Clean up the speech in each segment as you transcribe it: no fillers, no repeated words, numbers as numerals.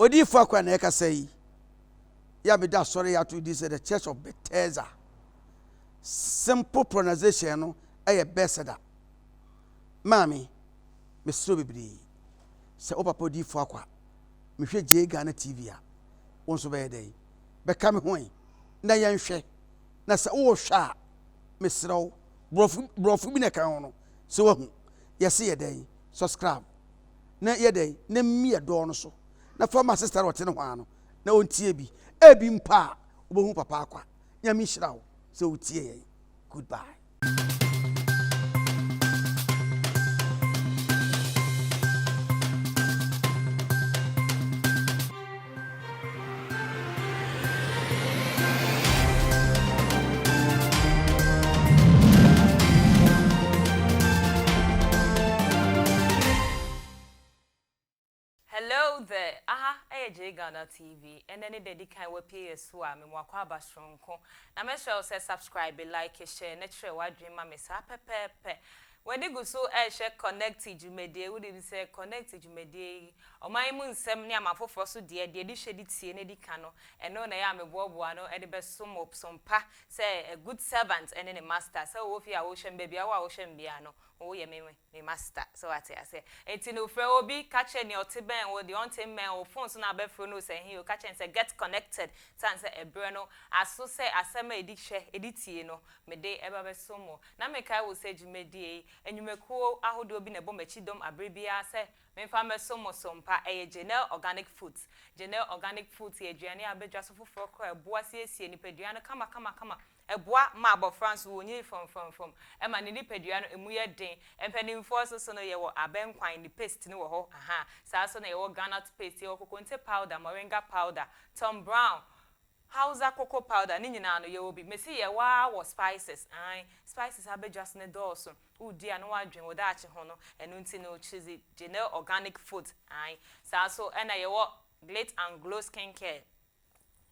Odiyifoɔ Akwa na ɛkasa yi, yɛ a meda asɔre yi ato din sɛ The Church of Bethesda. Simple pronunciation no yɛ Bethesda. Maame, mesrɛ wo bebree, sɛ wo papa Odiyifoɔ Akwa, mehwɛ J Ghana TV a, wo nso bɛyɛ dɛn? Bɛka me ho ɛ, na yɛnhwɛ. Na sɛ wohwɛ a, mesrɛ wo, borɔfo, borɔfo bi na ɛka ho no, sɛ wahu, yɛse yɛ dɛn? Subscribe. Na yɛ dɛn? Na mia dɔɔ no so, na fa ma sister a ɔte ne hɔ ara no, na ɔntie bi. Ebi mpo a, wobɛhu papa akwa. Nyame nhyira wo sɛ wotie yɛn. Goodbye. Hello there, aha ɛyɛ Jay Ghana TV, ɛnɛ ne da edi kan wapue yɛ so a, me mo akwaaba soronko, na mɛsrɛ wo sɛ subscribe, like, share na kyerɛ w'adwene ma me saa pɛpɛɛpɛ. W'ani gu so ɛrehwɛ Connect dwumadie, wonim sɛ Connect dwumadie yi, ɔman yi mu nsɛm ne aman foforɔ so deɛ, deɛ ɛdi hwɛ di tie na ɛdi ka no, ɛno na ɛyɛ a meboaboa ano de bɛsom wo som pa sɛ a good servant ne ne master, sɛ wowɔ fie a wohwɛ me, baabi a wowɔ a wohwɛ me biara no, woyɛ me me master, so wate aseɛ? Enti no frɛ obi, ka kyerɛ nea ɔte bɛn wo, deɛ ɔnte mmɛn wo, phone so na abɛfrɛ no o, sɛ ɛhe o, ka kyerɛ no sɛ get connected, sane sɛ ɛberɛ no aso sɛ asɛm a ɛdi hwɛ, ɛdi tie no, mede ɛba bɛsom mo. Na mekae wo sɛ dwumadie yi, nnwumakuo ahodoɔ bi na ɛbɔ m'akyi dɔm aberɛ biara sɛ memfa mmɛsom mo so mpa, ɛyɛ Janelle Organic Foods. Janelle Organic Foods yɛ aduane a aba dwa so foforɔ koraa a ɛboa siesie nipadua no kamakamakama. Ɛboa ma abɔfra nso ɔnyini frɔmfrɔmfrɔm, ɛma ne nipadua no ɛmu yɛ den. Mpanimfoɔ nso so no yɛwɔ abɛnkwan ne paste no wɔ hɔ, ahaa. Saa nso na yɛwɔ groundnut paste, yɛwɔ kokonte powder, moringa powder, Tom Brown, Hausa cocoa powder, ne nyinaa no yɛwɔ bi. Mese yɛwɔ ara wɔ spices, aane, spices aba dwa so no dɔɔso. Woredi a na woadwen wo daakye ho no, ɛno nti no choose Janelle Organic Foods, aane. Saa nso na yɛwɔ Glit and Glow Skin Care.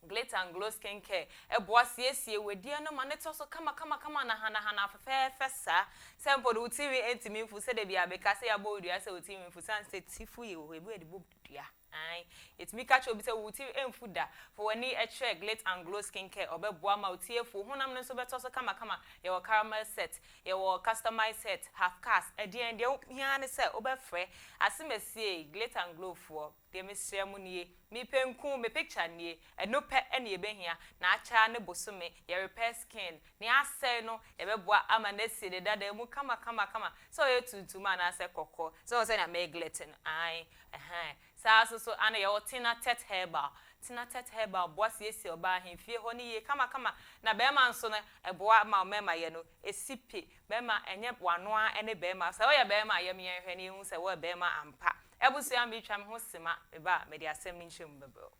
Glit and Glow Skin Care boa siesie w'adiɛ no ma no tɔ so kamakamakama nahanahana fɛfɛɛfɛ saa. Sɛ mpo no wo tirinwi ntumi mfu sɛdeɛ biara meka sɛ yɛabɔ wo dua sɛ wo tirinwi mfu sane sɛ ti fu yɛ wɔ hɔ ebi wɔ yɛde bɔ dua. Aane. Yɛtumi ka kyerɛ obi sɛ wo tiri mfu da. Fa w'ani kyerɛ Glit and Glow Skin Care ɔbɛboa ma wo ti afu, wo honam no nso bɛtɔ so kamakama. Yɛwɔ caramel set, yɛwɔ customized set, half cast, ɛdeɛn, deɛ wohia ara ne sɛ wobɛfrɛ Asemasiei, Glit and Glow foɔ. Deɛ mesrɛ mo nie, mepɛ nku, me picture nie, ɛno pɛ na yɛbɛhia, na akyɛ ara ne bosome, yɛ repair skin, nea asɛe no yɛbɛboa ama no asi ne dada mu kamakamakama, sɛ ɔyɛ tuntum anaasɛ kɔkɔɔ, sɛ wohu sɛnea me glitter no, ae, ɛhɛn. Saa ara nso so ana yɛwɔ Tina Tet Herbal, Tina Tet Herbal boa siesie ɔbaa ahemfie hɔ no yie kamakama, na barima nso no, ɛboa ma mmarima yɛ no, ɛsi pi, barima ɛnyɛ w'ano ara ne barima, sɛ woyɛ barima a yam yɛnhwɛ na yɛnhu sɛ woyɛ barima ampa. Abusua metwa me ho sima meba a mede asɛm no nkyerɛmu bɛbrɛ wo.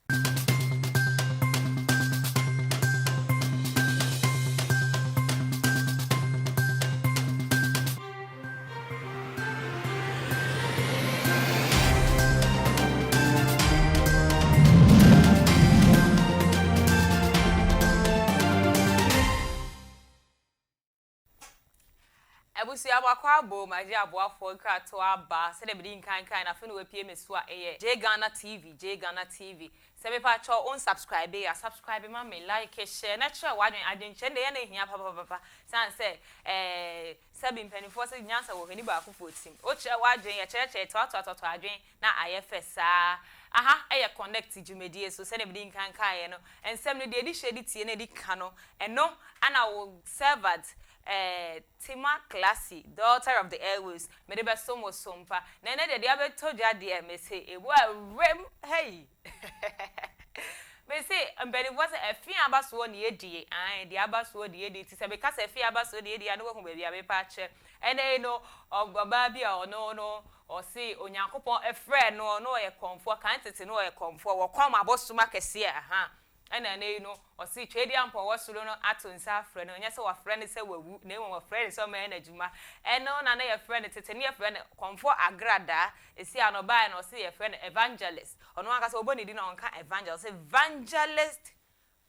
Abusua makɔ abom agye aboafoɔ nkratoɔ aba sɛdeɛ mede nkan kae no afei na wapue me so a ɛyɛ Jay Ghana TV Jay Ghana TV sɛ mepakyɛw wo nsubscribe a subscribe ma me like share na kyerɛ w'adwene adwenkyerɛ no deɛ ɛyɛ na ɛhia papapapa sane sɛ ɛɛ sɛbi mpaninfoɔ sɛ nyansa wɔ hwɛ ni baako foɔ tim wokyerɛ w'adwene yɛkyerɛkyerɛ toatoatoatoa adwene na ayɛ fɛ saa. Aha yɛ Connect dwumadie so, sɛdeɛ mede nkan kaeɛ no, nsɛm no deɛ ɛdi hyɛ de tie na ɛdi ka no, ɛno ana wo servant eh, Tima Classy, daughter of the airwaves, mede bɛsom wo so mpa. Na ɛnɛ deɛ, deɛ abɛtɔ dwa deɛ, mese ɛmu awuram, hei! Mese mpanimfoɔ sɛ ɛfe a aba soɔ na yɛdie, ae, deɛ aba soɔ deɛ yɛdie, nti sɛ meka sɛ ɛfe a aba soɔ deɛ yɛdie a na woahu baabi a merepa akyerɛ. Ɛnɛ yi no, ɔbaa bi a ɔno no, Ɔse Onyankopɔn frɛɛ noɔ na ɔyɛ kɔmfoɔ, kan tete no ɔyɛ kɔmfoɔ, wɔkɔm abosom akɛseɛ ahaa, ɛna ɛnɛ yi no ɔse Tweaduampɔn wɔ soro no ato nsa afrɛ no, ɛnyɛ sɛ wafrɛ no sɛ wawu na mmom wafrɛ no sɛ ɔmmɛyɛ n'adwuma, ɛno na na yɛfrɛ no tete no yɛfrɛ no kɔmfoɔ agradaa, ɛsi a no ɔbaeɛ no ɔse yɛfrɛ no evangelist, ɔno ankasa ɔbɔ ne din a ɔnka evangelist, ɔse evangelist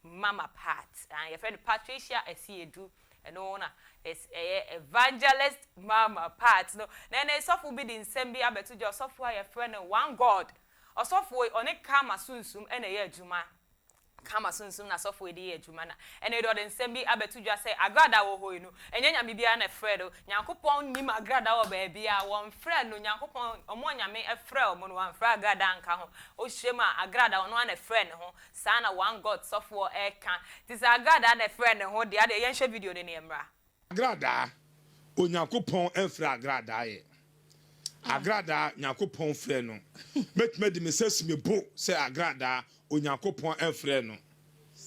Mama Pat, ah, yɛfrɛ no Patricia Asiedu, ɛno na ɛyɛ Evangelist Mama Pat no. Na ɛnɛ sɔfo bi de nsɛm bi abɛto dwa, ɔsɔfo a yɛfrɛ no One God. Ɔsɔfoɔ yi, ɔne Karma sunsum na ɛyɛ adwuma. Karma sunsum na asɔfoɔ yi de yɛ adwuma na ɛnɛ yi deɛ ɔde nsɛm bi abɛto dwa sɛ Agradaa wɔ hɔ yi no, ɛnyɛ nyame biara na ɛfrɛɛ no. Nyankopɔn nnim Agradaa wɔ baabiara, wɔmfrɛɛ no Nyankopɔn, wɔn a Nyame frɛɛ wɔn no, wamfrɛ Agradaa anka ho. Wohyia mu a, Agradaa ɔno ara na ɛfrɛɛ ne ho. Saa na One God sɔfoɔ reka. Nti sɛ Agradaa na ɛfrɛɛ ne ho deɛ, adeɛ yɛnhwɛ video no na yɛmmra. Agradaa, Onyankopɔn mfrɛ agradaa yɛ. Agradaa, Nyankopɔn frɛ no. Mɛtumi adi me nsa asi me bo sɛ agradaa, Onyankopɔn mfrɛ no.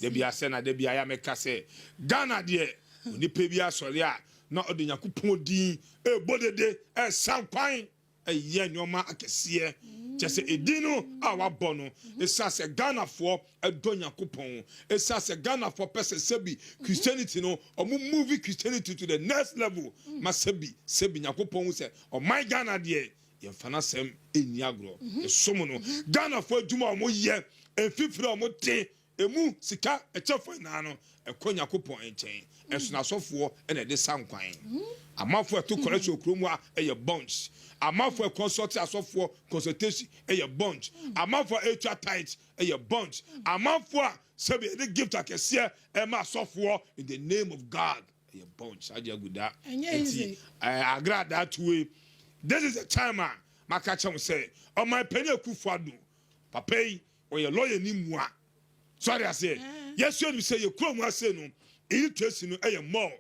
Da biara sɛ na da biara yɛ a meka sɛ, Ghana deɛ, onipa bi asɔre a na ɔde Nyankopɔn din rebɔ dede, resan kwan. ɛyɛ nneɛma akɛseɛ kyɛ sɛ edin no a wabɔ no ɛsiane sɛ Ghanafoɔ ɛdɔ Nyankopɔn ɛsiane sɛ Ghanafoɔ pɛ sɛ sɛbi Christianity no ɔmo move Christianity to the next level ma sɛbi sɛbi Nyankopɔn hu sɛ ɔman Ghana deɛ yɛmfa n'asɛm ɛnni agorɔ yɛsom no Ghanafoɔ adwuma a ɔmo yɛ mfifire a ɔmo te Emu sika kyɛfa nyinaa no, ɛkɔ Nyankopɔn nkyɛn. Ɛsono asɔfoɔ na ɛde sa nkwan. Amanfoɔ a ɛto kɔlɛhye wɔ kurom ha yɛ bunch. Amanfoɔ a ɛkɔnsɔlte asɔfoɔ consultation yɛ bunch. Amanfoɔ a ɛtua tithe yɛ bunch. Amanfoɔ a sɛbi yɛde gift akɛseɛ ɛma asɔfoɔ in the name of God yɛ bunch. Saa deɛ agu da. Enti ɛɛ agradaa tuwe. This is the time a maka kyerɛ mo sɛ ɔman panin Akufo Addo papa yi Ɔyɛ lawyer ni mua. So ade aseɛ? Yɛsua nim sɛ yɛ kurom ha sei no illiteracy no ɛyɛ more.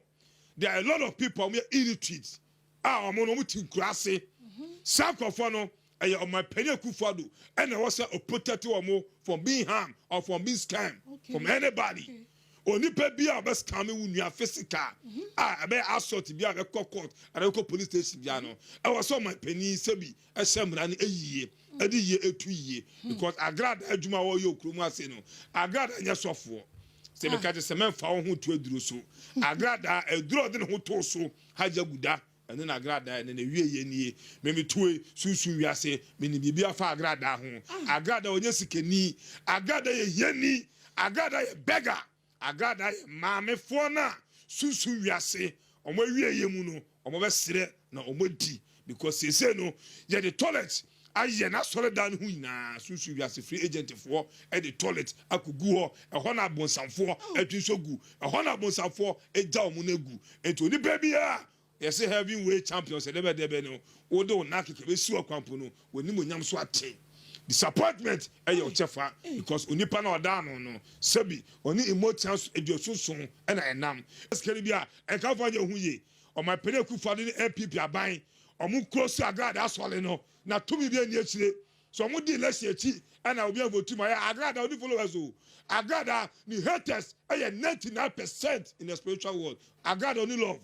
There are a lot of people a wɔn yɛ illiterate a wɔn no wɔn te nkura ase. Saa nkurɔfoɔ no ɛyɛ ɔmanpanin Akufo Addo ɛna ɛwɔ sɛ o protect wɔn from being harmed or from being scammed from anybody. Onipa bi a ɔbɛ scam wo nua physical a ɛbɛyɛ assault bi a ɛbɛkɔ court anaa ɛbɛkɔ police station bi ano ɛwɔ sɛ ɔmanpanin sɛbi ɛhyɛ mmara no yie ɛde yie ɛtu yie because agrada adwuma a wɔyɛ okurom ase no agrada nyɛ sɔfoɔ sɛ meka kyɛ sɛ mɛmfa wo ho to aduro so agrada aduro ɔde ne ho to so hagya guda ɛno na agrada ɛne na wie yɛ nie memetue sunsun wiase menim biribi afa agrada ho agrada ɔnyɛ sikani agrada yɛ hiani agrada yɛ beggar Agrada yɛ maamefoɔ no a sunsum wiase wɔn awieɛ mu no wɔn bɛsrɛ na wɔn adi because seesei no yɛde toilet ayɛ n'asɔredan no ho nyinaa sunsum wiase free agent foɔ de toilet akɔgu hɔ ɛhɔ na abonsamfoɔ atwi nso gu ɛhɔ na abonsamfoɔ agya wɔn no agu nti onipa biara Yɛse heaven way champion sɛ dɛbɛ dɛbɛ no wode wo nan kɛkɛ bɛsi ɔkwan po no w'animuonyam so ate. Disappointment ɛyɛ wo kyɛfa because onipa no a ɔda ano no sɛbi ɔne emotions aduoson nson na ɛnam. Sika no bi a ɛnka mfa nyɛ ho yie. Ɔmanpanin Akufo Addo ne NPP aban ɔmo close Agrada asɔre no na tumi bi nni akyire. Sɛ ɔmo di election akyi ɛna obi anvotu ma yɛ Agrada ɔni followers o. Agrada ne haters ɛyɛ 99% in the spiritual world. Agrada ɔni love.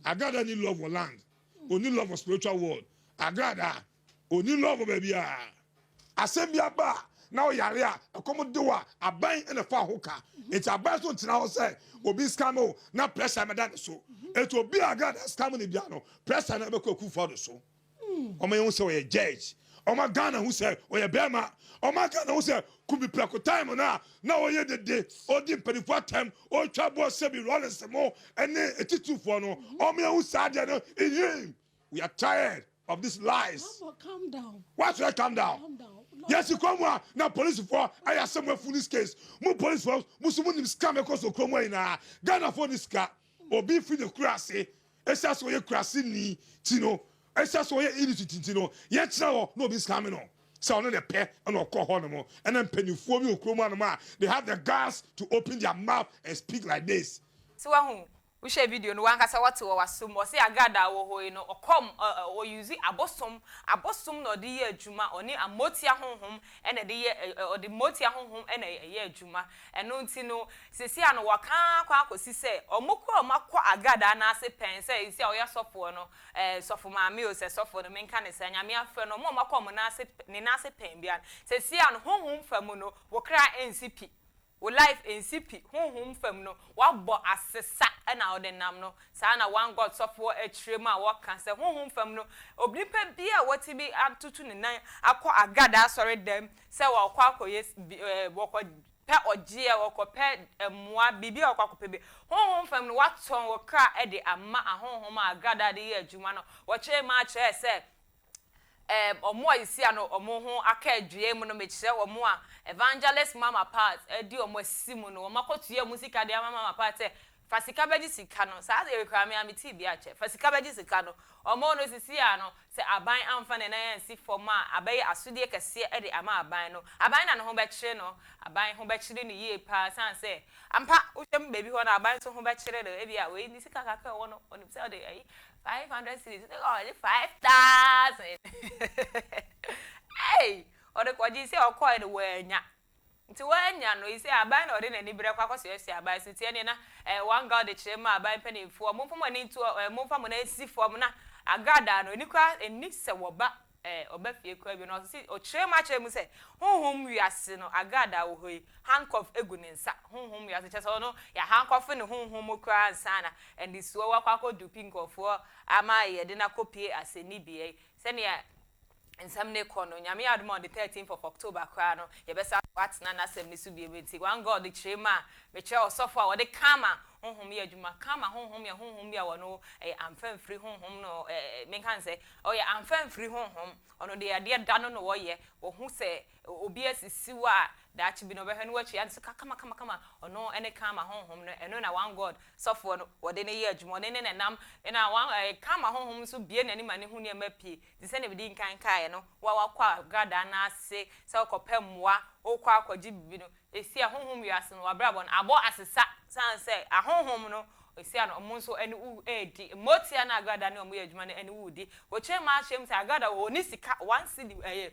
Agrada ni love wɔ land, oni love wɔ spiritual world. Agrada oni love wɔ baabiara. Asɛm bi aba a na ɔyare a ɛkɔm de wo a aban na ɛfa ho ka. Enti aban nso ntena hɔ sɛ obi scam wo na pressure mmɛda ne so. Enti obi a Agrada scam no biara no pressure no bɛkɔ Akufo Addo so. Ɔma yɛhu sɛ ɔyɛ judge. Ɔma Ghana hu sɛ ɔyɛ bɛrima. Ɔma Ghana hu sɛ Kubi Prɛko time no a na ɔyɛ dede, ɔdi mpanimfoɔ atɛm, ɔtwa boɔ sɛbi Rawlings mo ne atitirifoɔ no. Ɔma yɛhu saa adeɛ no in him. We are tired of these lies. Calm down. Why should I calm down? Calm down. Yɛsi kurom a na polisifoɔ ayɛ asɛm afu this case. Mo polisifoɔ mo so mo nim sika mɛkɔ so kurom a nyinaa. Ghanafoɔ ni sika. Obi firi ne kura ase Esiane sɛ ɔyɛ kuraseni nti no, esiane sɛ ɔyɛ illiterate nti no, yɛkyerɛ hɔ na obi scam no sɛ ɔno na ɛpɛ na ɔkɔ hɔ nom. Ɛna mpanimfoɔ bi wɔ kurom hanom a they have the guts to open their mouth and speak like this. So wahu? Wohwɛ video no wankasa wate wɔ w'asom. Ɔse agradaa wɔ hɔ yi no ɔkɔm ɔ ɔ ɔ use abosom abosom na ɔde yɛ adwuma ɔne amotia honhom na ɛde yɛ ɛ ɔde motia honhom na ɛyɛ adwuma ɛno nti no Seesei a no wɔka ara kɔ akɔsi sɛ wɔn koraa a wɔakɔ agradaa no ase pɛn sɛ seesei a ɔyɛ sɔfoɔ no, ɛɛ sɔfo maame o, sɛ sɔfo no, menka no saa, Nyame afrɛ no, wɔn a wɔakɔ wɔn nan ase, ne nan ase pɛn biara no, seesei a no honhom fa mu no, wo kra nsi pi, wo life nsi pi, honhom fam no, woabɔ asesa na wode nam no. Saa na One God sɔfoɔ akyerɛ mu a wɔka sɛ honhom fam no, onipa biara a watumi atutu ne nan akɔ agradaa asɔredan mu sɛ wɔkɔ akɔyɛ ɛɛ wɔkɔ pɛ ɔgyeɛ, wɔkɔpɛ mmoa, biribi a wɔkɔ akɔpɛ bi. Honhom fam no, wɔatɔn wo kra de ama ahonhom a agradaa de yɛ adwuma no. Wɔkyerɛɛ mu ara kyerɛɛ sɛ, Wɔn a sesia no wɔn ho aka adua mu no, mekyerɛ wɔn a Evangelist Mama Pat adi wɔn asi mu no, wɔn akɔtua wɔn sika de ama Mama Pat sɛ, Fa sika bɛgye sika no. Saa deɛ koraa me ara metee bi akyɛ. Fa sika bɛgye sika no. Wɔn no sesia no, sɛ aban amfa ne nan ansi fam a, abɛyɛ asodie kɛseɛ de ama aban no. Aban na ne ho bɛkyere no. Aban ho bɛkyere no yie pa ara ɛsiane sɛ, ampa, wohwɛ mu baabi hɔ no, aban nso ho bɛkyere no. Ebia wei ne sika kakra a ɔwɔ no, ɔnim sɛ ɔde ayi 500 cedis, ɔde 5,000. Ei! Ɔde kɔgyee sɛ ɔkɔeɛ no, wannya. Nti wanya no, yi sɛ aban na ɔde n'ani berɛ kɔ akɔsoɛsoɛ aban so, nti ɛneɛ na ɛɛ one God kyerɛ ma aban mpaninfoɔ, momfa mo ani nto ɛɛ momfa mo nan nsi fam na agradaa no, ɛni koraa ɛnni sɛ wɔba ɛɛ ɔba fie koraa bio, na ɔse ɔkyerɛ mu akyerɛ mu sɛ honhom wiase no agradaa wɔ hɔ yi, handcuff gu ne nsa, honhom wiase kyerɛ sɛ ɔno yɛ handcuff ne honhom mu koraa ansa na anisoɔ wakɔ akɔ dupi nkurɔfoɔ ama yɛde no akɔpie asɛnnibea yi, sɛdeɛ nsɛm no rekɔ no, Nyame adom a on the 13th of October koraa no, yɛbɛsan so atena n'asɛm no so bio. Nti One God kyerɛ mu a, mekyerɛ ɔsɔfo a wɔde Karma honhom yɛ adwuma. Karma honhom yɛ honhom bi a wɔno ɛyɛ amfa mfiri honhom no, ɛɛ menka no sɛ, ɔyɛ amfa mfiri honhom. Ɔno deɛ adeɛ da no na ɔyɛ. Ɔhu sɛ obi asisi wo a, daakye bi no ɔbɛhwɛ na watua no sika kama kama kama. Ɔno ne Karma honhom no, ɛno na One God sɔfoɔ no wɔde no yɛ adwuma. Ɔne ne na ɛnam, ɛna one ɛɛ Karma honhom nso bue n'ani ma no hu nneɛma pii. Te sɛ nea midii nkan kae no, wo a woakɔ agradaa no ase sɛ worekɔpɛ mmoa, worekɔ akɔgye biribi no, esi a honhom wiase no, w'abrabɔ no abɔ asesa esiane sɛ ahonhom no, esi a no, wɔn nso ne wo redi. Mmoatia ne agradaa ne wɔn yɛ adwuma no ne wo redi. Wɔkyerɛ mu ara kyerɛ mu sɛ agradaa wɔnni sika, one cedi, ɛyɛ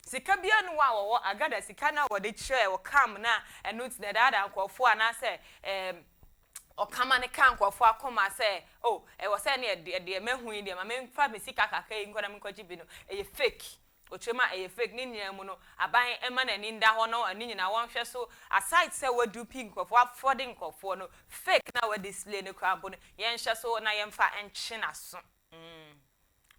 sika biara nni hɔ a wɔwɔ, agradaa sika no a wɔde kyerɛɛ wɔ kam no a ɛno nti na ɛdaadaa nkurɔfoɔ anaasɛ ɛɛm, Ɔkama no kaa nkurɔfoɔ akoma sɛ, Oh, ɛwɔ sɛ ɛneɛ deɛ deɛ mahu yi deɛ ma memfa me sika kakra yi nkɔ na menkɔgye bi no, ɛyɛ fake. Ɔkyerɛ mu a, ɛyɛ fake. Ne nyinaa mu no, aban mma n'ani nda hɔ na ne nyinaa wɔnhwɛ so. Aside sɛ wɔadupe nkurɔfoɔ, wɔafrɔde nkurɔfoɔ no, fake no a wɔadisplay no koraa mpo no, yɛnhwɛ so na yɛmfa ntwe n'aso. Mm.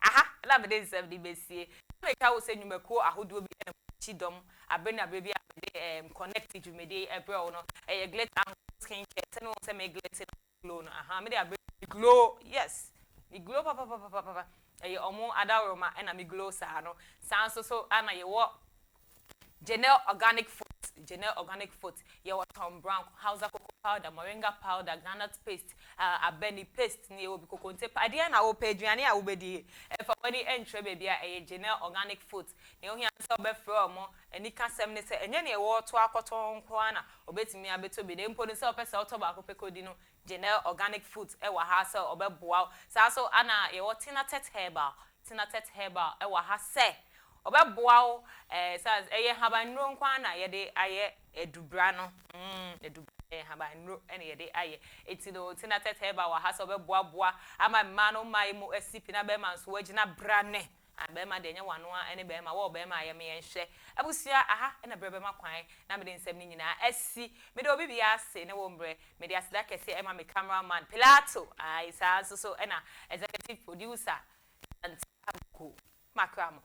Aha na mede nsɛm de bɛsie. Na meka wo sɛ nnwumakuo ahodoɔ bi na m'akyi dɔm abere ne abere bi a mede um, connect dwumadie yi ɛbrɛ wo no. Ɛyɛ Glitter and Glow Skin Care. Sɛne wohu sɛ me glitter na me glow no. Aha, mede abere me glow, yes, me glow papapapapapa. Ɛyɛ ɔmo adaworoma ɛna me glow saa no. Saa nso so ana yɛwɔ Janelle Organic Foods, Janelle Organic Foods, yɛwɔ Tom Brown, Hausa Cocoa Powder, Moringa Powder, Groundnut Paste, Abani Paste, ne yɛwɔ bi kokonte pa. Ɛdeɛn na wopɛ? Aduane a wobɛdi? Ɛmfa w'ani nkyerɛ baabi a ɛyɛ Janelle Organic Foods. Nea wohia ne sɛ wobɛfrɛ wɔn. Anikasɛm ne sɛ, ɛnyɛ nea wɔretɔ akɔtɔn nko ara na wɔbɛtumi abɛtɔ bi, na mpo no sɛ wopɛ sɛ wotɔ baako pɛ kɔdi no, Janelle Organic Foods wɔ ha sɛ ɔbɛboa wo. Saa nso na yɛwɔ Tinatet Herbal, Tinatet Herbal wɔ ha sɛ ɔbɛboa wo. Ɛɛ sɛ ɛyɛ nhabannuro nko ara na yɛde ayɛ adubra no. Mm, adubra ɛyɛ nhabannuro na yɛde ayɛ. Eti no Tinatet Herbal wɔ ha sɛ ɔbɛboaboa ama mmaa no mmaa yi mu asi pi na bɛrima nso wagyina brane. Ah bɛɛma deɛ ɛnyɛ wano ara ne bɛɛma, wɔ ɔbɛɛma a yɛme yɛnhwɛ. Abusua aha na berɛ bɛma kwan na mede nsɛm no nyinaa asi. Meda obi biara ase ne wo mbrɛ. Mede aseda kɛseɛ ɛma me camera man Pilato ae saa nso so ɛna executive producer Santiago. Makra mo.